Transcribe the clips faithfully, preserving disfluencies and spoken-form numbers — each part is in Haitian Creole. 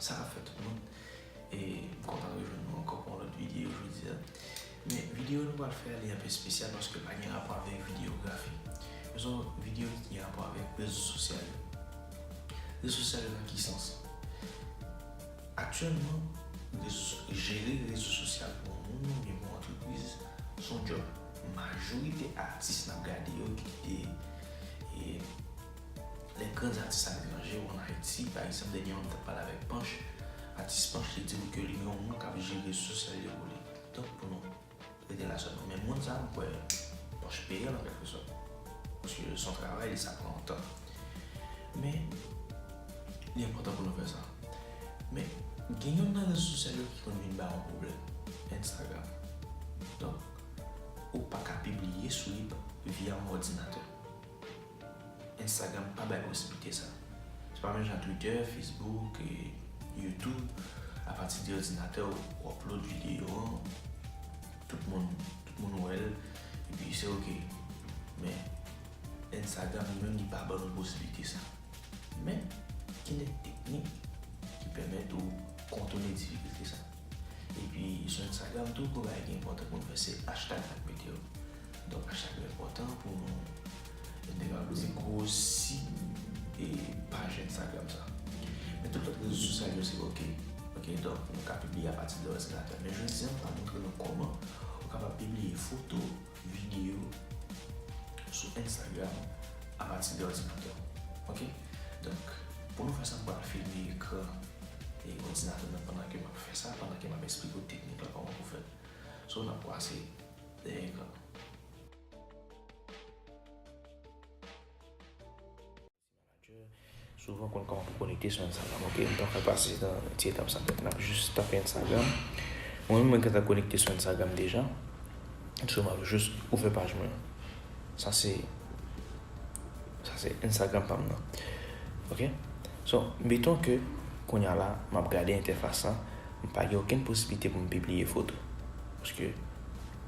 Sa k ap fèt tout moun? E m kontan rejwenn nou ankò pou yon lòt videyo jodi a. Men videyo nou pral fè a, li anpe espesyal paske l pa gen rapò avèk videyografi. Men se yon videyo ki gen rapò avèk rezo sosyal yo. Rezo sosyal yo nan ki sans? Aktyèlman, rezo, jere rezo sosyal pou yon moun oubyen pou yon antrepriz, se yon djòb. Majorite atis n ap gade yo ki kite, e, les grands artistes aletranje ou ann Ayiti, pa egzanp, dènyèman m t ap pale avèk Panch, atis Panch, li di m ke li gen yon moun k ap jere rezo sosyal yo pou li. Donk, pou nou rete la sèlman. Men moun sa, m kwè, Panch peye l an kèlkesòt. Paske se yon travay, li sa pran yon tan. Men, li enpòtan pou nou fè sa. Men, gen youn nan rezo sosyal yo ki konn vin ba yon pwoblèm, Instagram. Donk, ou pa ka pibliye sou li via yon òdinatè. Instagram pa bay posiblite sa. Se pa menm jan Twitter, Facebook, e YouTube, apati de òdinatè, ou upload videyo an, tout moun, tout moun wè l, epi se oke. Men, Instagram li menm, li pa ban nou posiblite sa. Men, gen de teknik ki pèmèt ou kontwole difikilte sa. Epi, sou Instagram tou, pou bagay ki enpòtan pou nou fè, se hashtag n ap mete yo. Donk, hashtag yo enpòtan pou nou, e, nou kapab di, gwosi, e, paj Instagram sa. Men tout lòt rezo sosyal yo, se oke. Oke, donk, nou ka pibliye apati de òdinatè. Men jodi a, m pral montre nou kòman ou kapab pibliye foto, videyo sou Instagram apati de òdinatè. Oke? Donk, pou nou fè sa, m pral filme ekran, e, òdinatè m nan pandan ke m ap fè sa, pandan ke m ap eksplike w teknik la, kòman pou fè l. So, n ap kwase dèyè ekran. Souvan konn kòman pou konekte sou Instagram, oke? M pral fè pase nan ti etap sa. N ap jis tape Instagram. Mwen menm, mwen gentan konekte sou Instagram deja. So, m ap jis ouvè paj mwen. Sa se, sa se Instagram pa m nan. Oke? So, meton ke kounye a la, m ap gade entèfas la, m pa gen okenn posiblite pou m pibliye foto. Paske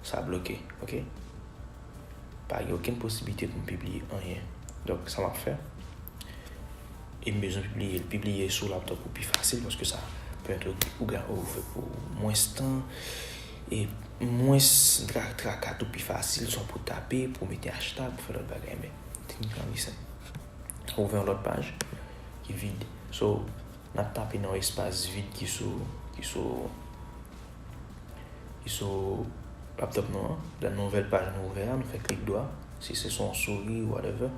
sa bloke, oke? Pa gen okenn posiblite pou m pibliye anyen. Donk, sa m ap fè, e m bezwen pibliye l. Pibliye sou laptop ou pi fasil, paske sa pèmèt ou, ou, ga- ou fè pou mwens tan, e mwens tra- traka tou pi fasil, swa pou tape, pou mete hashtag, pou fè lòt bagay. Men, teknik lan li senp. Ouvè yon lòt paj ki vid. So, n ap tape nan yon espas vid ki sou, ki sou, ki sou laptop nou an. Nan nouvèl paj nou ouvè a, nou fè klik dwa. Si se sou yon souri, whatever.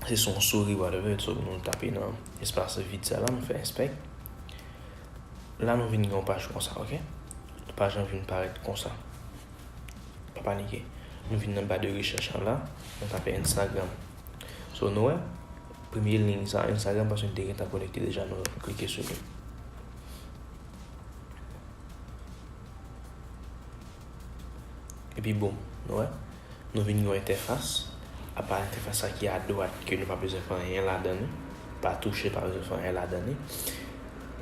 Se sou yon souri, whatever. So, nou tape nan espas vid sa la, nou fè inspect. La, nou vin gen yon paj konsa, oke? Paj lan vin parèt konsa. Pa panike. Nou vin nan ba de rechèch an la, nou tape Instagram. So, nou wè, premye liy sa, Instagram, paske nou te gentan konekte deja, nou klike sou li. Epi, boum, nou wè, nou vin gen yon entèfas. Apa entèfas sa ki adwat, ke nou pa bezwen fè anyen ladan li, pa touche, pa bezwen fè anyen ladan li.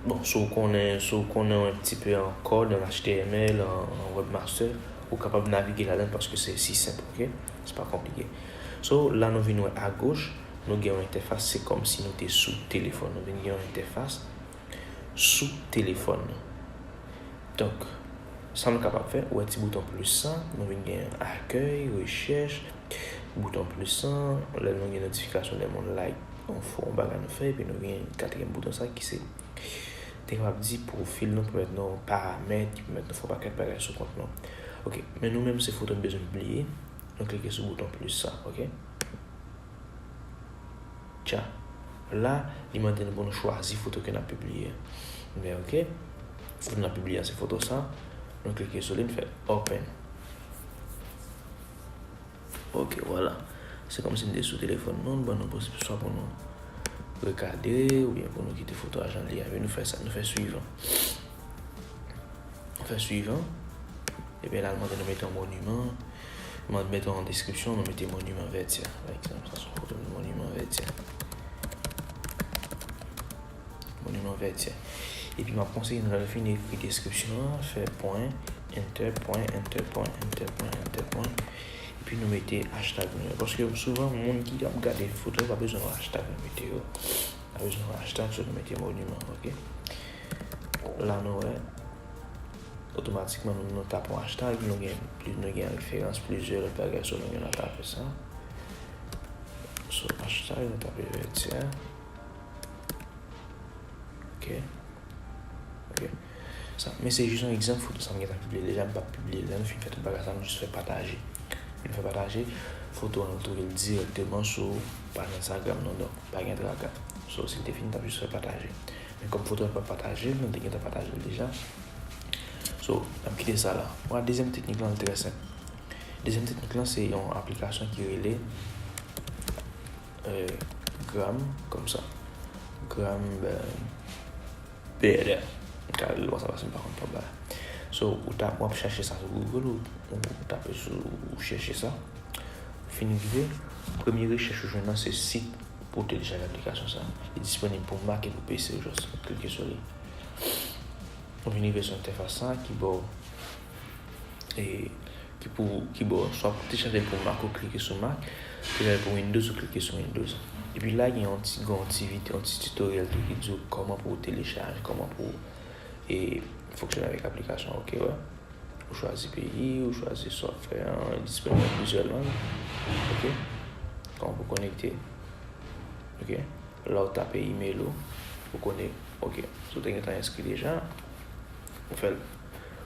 Bon, si w konnen, si w konnen yon ti pe an kòd, an H T M L, an, an webmaster, ou kapab navige ladan l paske se si senp, oke? Se pa konplike. So, la nou vin wè agoch, nou gen yon entèfas, se kòmsi nou te sou telefòn. Nou vin gen yon entèfas sou telefòn nou. Donk, sa nou kapab fè, ou wè ti bouton plis sa, nou vin gen akèy, rechèch, bouton plis sa, lè nou gen notifikasyon, lè moun like yon fo, yon bagay nou fè, epi nou gen katriyèm bouton sa ki se, te kapab di pwofil nou, pèmèt nou paramèt, ki pèmèt nou fè yon pakèt bagay sou kont nou. Oke, men nou menm se foto n bezwen pibliye, nou klike sou bouton plis sa, oke? Tcha. La, li mande nou pou nou chwazi foto ke n ap pibliye. Men oke. Foto n ap pibliye a se foto sa. Nou klike sou li, n fè open. Oke, vwala. Se kòmsi n te sou telefòn nou, l ban nou posib swa pou nou rekadre oubyen pou nou kite foto a jan li ye. Men nou fè sa, nou fè swivan. Nou fè swivan. Ebyen la, l mande nou mete yon moniman. Mwen mete yon deskripsyon, nou mete Moniman Vètyè, pa egzanp. Sa se yon foto de Moniman Vètyè. Moniman Vètyè. Epi m ap konseye nou, lè nou fin ekri deskripsyon an, fè pwen, Enter, pwen, enter, pwen, enter, pwen, enter, pwen. Epi nou mete hashtag nou yo. Paske souvan, moun ki ap gade foto yo pa bezwen wè hashtag nou mete yo. Pa bezwen wè hashtag, so nou mete monument, ok? La nou wè, otomatikman nou, nou tape yon hashtag, nou gen, nou gen referans, plizyè lòt bagay, so nou gen la tape sa. So hashtag, nou tape Vertières. Ok. Ok. Sa, men se jis yon egzanp foto sa m gentan pibliye deja, m p ap pibliye l. Lè nou fin fè tout bagay sa, nou jis fè pataje. Nou fè pataje, foto an nou twouve l dirèkteman sou paj Instagram nou, donk pa gen traka. So, si l te fini, n t ap jis fè pataje. Men kòm foto an pa pataje, nou te gentan pataje l deja. So, n ap kite sa la. Bon, dezyèm teknik lan, li trè senp. Dezyèm teknik lan, se yon aplikasyon ki rele, euh, Gram, kòm sa. Gram, euh, P L R. M ka rele l konsa paske m pa konn pwòp bagay. So, ou ta, w ap chèche sa sou Google, ou, ou tape sou, ou chèche sa. Ou fin rive, premye rechèch ou jwenn nan se sit pou telechaje aplikasyon sa. Li disponib pou Mac e pou P C, ou just klike sou li. Ou vin rive sou entèfas sa ki ba w, e, ki pou, ki ba w swa pou telechaje l pou Mac, ou klike sou Mac, telechaje l pou Windows, ou klike sou Windows. Epi la, gen yon ti, gen yon ti vid-, yon ti tutorial tou ki di w kòman pou w telechaje, kòman pou w, e, fonksyone avèk aplikasyon, ok, wè. Ou chwazi peyi, ou chwazi software an, li disponib nan plizyè lang. Ok? Kòman pou konekte? Ok? La ou tape email ou, ou konnen. Ok. Si w te gentan enskri deja, ou fè l.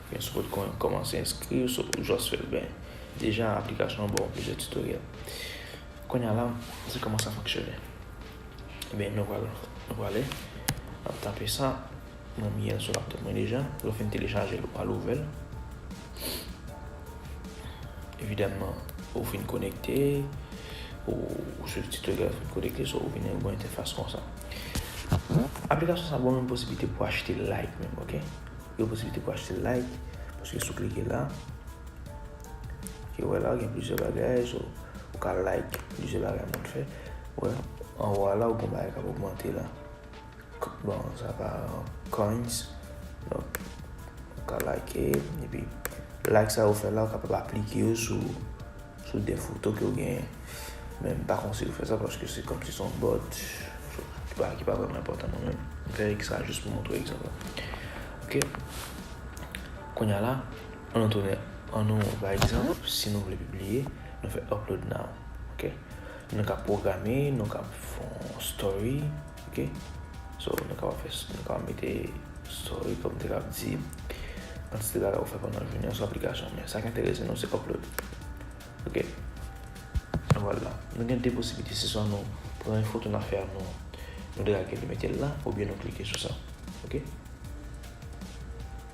Oubyen si w potko kòmanse enskri, ou just fè l. Ben, deja aplikasyon an ba w plizyè tutorial. Kounye a la, se kòman sa fonksyone. Ebyen, nou pral, nou prale, n ap tape sa. Mwen, m gen l sou laptop mwen deja. Lè w fin telechaje l, ou al ouvè l. Evidamman, ou fin konekte, ou, ou swiv tutorial, ou fin konekte, so ou vin gen yon entèfas konsa. Aplikasyon sa ba w menm posiblite pou achte like menm, ok? Gen posiblite pou achte like, paske si w klike la, ok, wè la, gen plizyè bagay, so, ou ka like plizyè bagay moun fè. Wè, anwo a la, ou gen bagay k ap ogmante la. K-, bon, sa pa coins. Donk, ou ka like, epi like sa yo fè la, ou kapab aplike yo sou, sou de foto ke w genyen. Men m pa konseye w fè sa paske se kòmsi se yon bot ki pa, ki pa vrèman enpòtan nan men m. M fè sa jis pou montre w egzanp la. Ok. Kounye a la, an nou tounen, an nou, pa egzanp, si nou vle pibliye, nou fè upload now. Ok. Nou ka pwograme, nou ka fè yon story, ok? So, nou ka fè, nou ka mete story, kòm te ka di, kantite bagay ou fè pandan jounen an sou aplikasyon. Men sa ki enterese nou, se upload. Ok? Vwala. Nou gen de posiblite. Se swa nou pran yon foto n ap fè a, nou, nou drage l, nou mete l la, oubyen nou klike sou sa. Ok?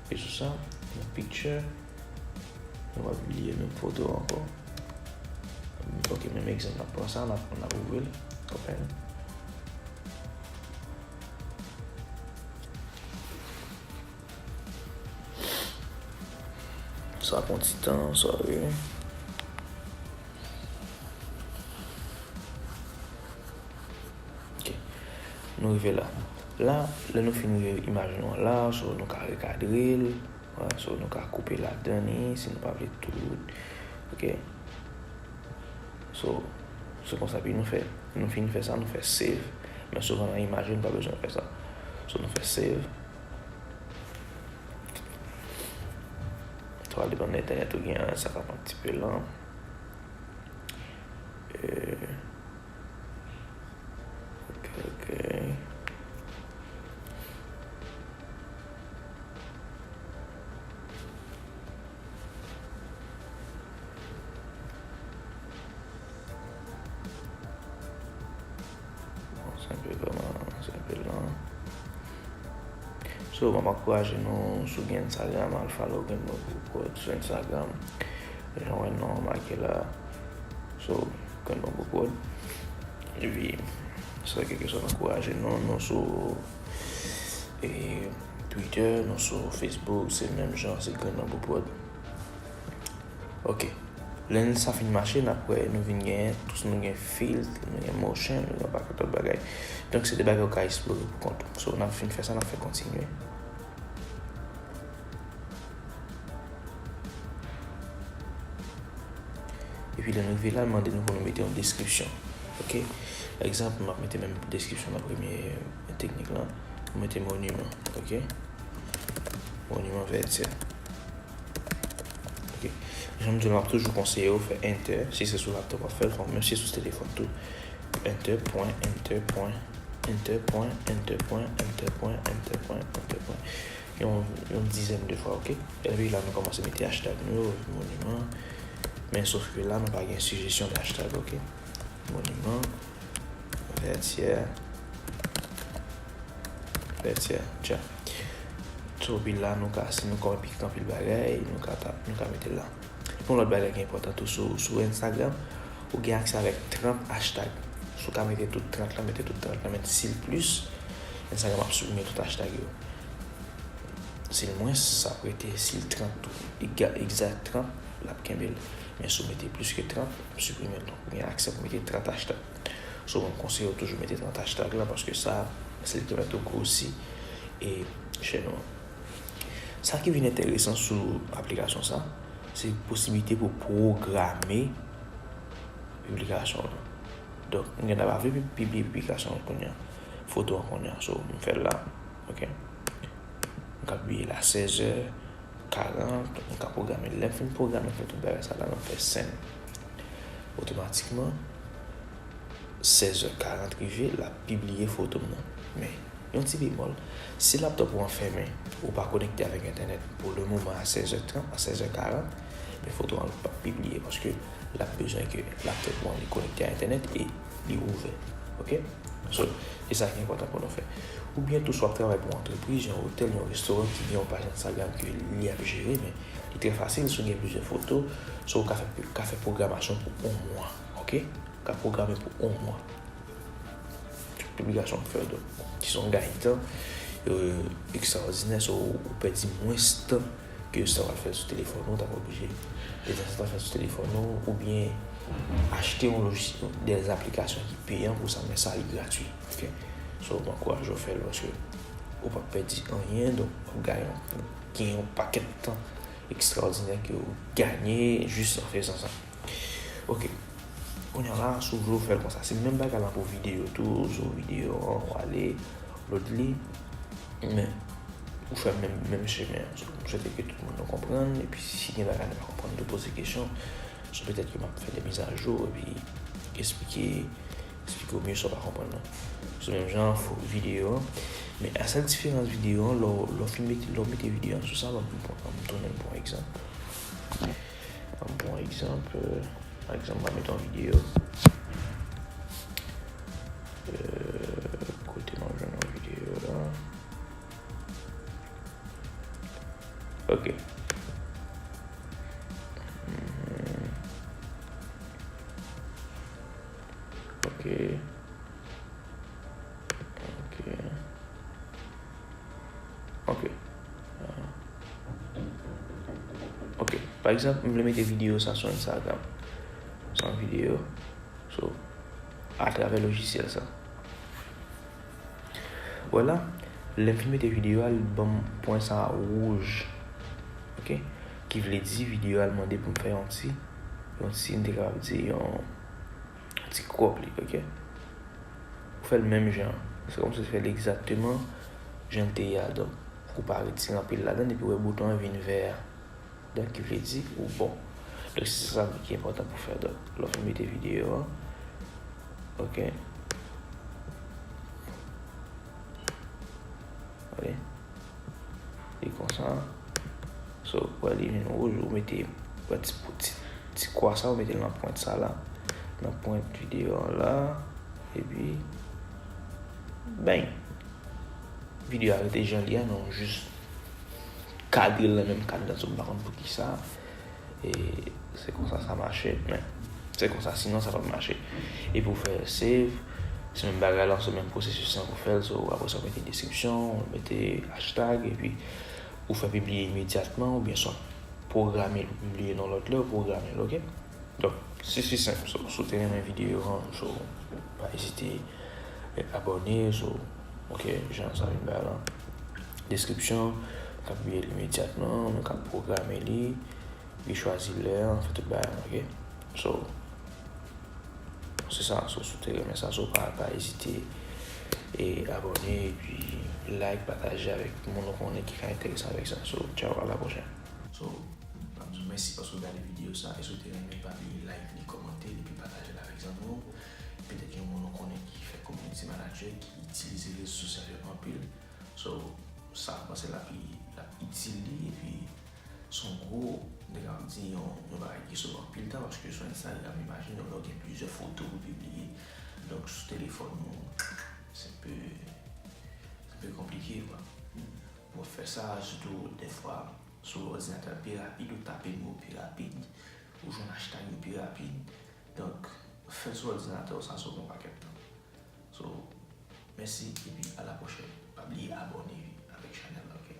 E sou sa, nan picture, nou va pibliye menm foto ankò. Ok, menm egzanp, n ap pran sa, n ap, n ap ouvri l. Open. Sa pran ti tan, sorry. Ok. Nou rive la. La, lè nou fin rive imaj nou an la, so nou ka rekadre l. Wè, so nou ka koupe ladan li, si nou pa vle tout. Ok. So, se konsa, pi nou fè, nou fin fè sa, nou fè save. Men souvan nan imaj yo, nou pa bezwen fè sa. So, nou fè save. Sa va depann de entènèt ou gen an, sa ka pran ti pe lan. E, ok, ok. Bon, se enpe vrèman, se enpe lan. So, m ap ankouraje nou, si w gen Instagram, al follow Grenn Bambou Prod sou Instagram. Jan w wè non an make la. So, Grenn Bambou Prod. Epi, sa kèlkeswa n ankouraje nou, nou sou, e, Twitter, nou sou Facebook, se menm jan, se Grenn Bambou Prod. Ok. Lè n sa fin mache, n ap wè nou vin genyen, tout nou gen filtre, nou gen motion, nou gen yon pakèt lòt bagay. Donk, se de bagay ou ka eksplore pou kont ou. So, n ap fin fè sa, n ap fè kontinye. Epi lè nou rive la, l mande nou pou nou mete yon deskripsyon. Ok? Egzanp, m ap mete menm deskripsyon nan premye teknik lan. M mete moniman. Ok? Moniman Vètyè. Ok. Jan m di w, m ap toujou konseye w fè enter, si se sou laptop w ap fè l, menm si se sou telefòn tou. Enter pwen, enter pwen, enter pwen, enter pwen, enter pwen, enter pwen, enter pwen. Yon, yon dizèn de fwa, ok? Epi la, nou kòmanse mete hashtag nou yo, moniman. Men sof ke la, nou pa gen sijesyon de hashtag, ok? Moniman, Vètyè, Vètyè, tcha. So, epi la, nou ka, si nou ka pike anpil bagay, nou ka, ta- nou ka mete l la. Epi yon lòt bagay ki enpòtan tou sou, sou Instagram, ou gen aksè avèk trant hashtag. Si w ka mete tout trant lan, mete tout trant lan, men si l plis, Instagram ap siprime tout hashtag yo. Si l mwens, sa ap rete, si l trant tou, ega- egzak trant, l ap kenbe l. Men si w mete plis ke trant, l ap siprime l. Donk, ou gen aksè pou mete trant hashtag. So, mwen konseye w toujou mete trant hashtag la, paske sa, se li ki pèmèt ou gwosi e chèn ou an. Sa ki vin enteresan sou aplikasyon sa, se posiblite pou pwograme piblikasyon w lan. Donk, m gentan pa vle pi- pibliye piblikasyon an kounye a, foto an kounye a. So, m fè l la, ok? M ka pibliye l a sèzè karant, m ka pwograme l. Lè m fin pwograme, m fè tout bagay sa la, m fè send. Otomatikman, sèzè karant rive, l ap pibliye foto m nan. Men, yon ti bemòl, si laptop ou an fèmen, ou pa konekte avèk entènèt pou le moman a sèzè trant, a sèzè karant, men foto an p ap pibliye paske l ap bezwen ke laptop ou an li konekte a entènèt e li ouvè. Ok? So, se sa ki enpòtan pou nou fè. Oubyen tou, si w ap travay pou yon antrepriz, yon otèl, yon restoran ki gen yon paj Instagram ke li ap jere, men li trè fasil, si w gen plizyè foto, so w ka fè, ka fè pwogramasyon pou yon mwa, ok? Ou ka pwograme pou yon mwa. Tout piblikasyon w fè, donk, ki se yon gaytan, euh, ekstraòdinè, so ou pèdi mwens tan ke sa w al fè l sou telefòn ou, w t ap oblije detanzantan fè l sou telefòn ou, oubyen achte yon lojis-, de aplikasyon ki peyan pou sa, men sa li gratui. Ok? So, m ankouraje w fè l paske ou p ap pèdi anyen, donk w ap ganye, gen yon pakèt tan ekstraòdinè ke w ganye jis an fezan sa. Ok. Kounye a la, si w vle w fè l konsa, se menm bagay la pou videyo tou, sou videyo an, w ale, w load li, men ou fè menm, menm chemen an. So, m swete ke tout moun nou konprann, epi si gen bagay nou pa konprann, nou poze kesyon. So, petèt ke m ap fè de mizajou, epi eksplike, eksplike w mye sa w pa konprann nan. Se menm jan fo videyo an. Men a sèl diferans videyo an, lè w, lè w fin mete, lè w mete videyo an sou sa, ban m, ban m tounen l pou yon egzanp. Ban m pran yon egzanp, euh, pa egzanp, m ap mete yon videyo. Euh, kote m ap jwenn yon videyo la? Ok. Hmm. Ok. Ok. Ok. Ah. Ok. Pa egzanp, m vle mete videyo sa sou Instagram. Se yon videyo. So, atravè lojisyèl sa. Wè la, lè m fin mete videyo a, li ban m pwen sa a wouj. Ok? Ki vle di videyo a, l mande pou m fè yon ti, yon ti, m te kapab di yon ti crop li, ok? Ou fè l menm jan. Se kòmsi w fè l egzakteman jan l te ye a. Donk, ou pa retire anpil ladan l, epi w wè bouton an vin vè a. Donk, ki vle di ou bon. Donk, se sa ki enpòtan pou fè. Donk, lè w fin mete videyo an, ok? Gade. Li konsa. So, ou wè li vin wouj, ou mete, ou wè ti, ti, ti kwa sa, ou mete l nan pwent sa la. Nan pwent videyo an la. Epi, bang! Videyo a rete jan li a, men ou jis kadre l nan menm kad la, so m pa konn poukisa. E se konsa sa mache, men se konsa, sinon sa p ap mache. Epi ou fè save, se menm bagay la, se menm pwosesis lan pou fè l, so apre sa ou mete deskripsyon, ou mete hashtag, epi ou fè pibliye imedyatman, oubyen swa pwograme l pou pibliye nan lòt lè, ou pwograme l, ok? Donk, se, se senp, so, si w te renmen videyo an, so, pa ezite, eh, abòne, so, ok, jan sa vin bay la. Deskripsyon, nou ka pibliye l imedyatman, nou ka pwograme li, epi chwazi lè an, fè tout bagay, ok? So, se sa, so, si w te renmen sa, so, pa, pa ezite e abòne, epi like, pataje avèk moun ou konnen ki ka enterese avèk sa. So, tchao, a la pwochèn. So, m ap di w mèsi paske w gade videyo sa, e si w te renmen, pa bliye like li, kòmante l, epi pataje l avèk zanmi w. Petèt yon moun ou konnen ki fè community manager, ki itilize rezo sosyal yo anpil. So, sa, m panse l ap, l ap itil li, epi se yon gwo, m te kapab di yon, yon bagay ki sove anpil tan, paske sou Instagram, imajine w, lè w gen plizyè foto pou pibliye. Donk, sou telefòn ou, se pe, se pe konplike, kwa. Pou w fè sa, sitou dèfwa, sou òdinatè pi rapid, ou tape mo pi rapid, ou jwenn hashtag yo pi rapid. Donk, fè l sou òdinatè w, sa sove yon pakèt tan. So, mèsi, epi a la pwochèn. Pa bliye abòne avèk chanèl la, oke?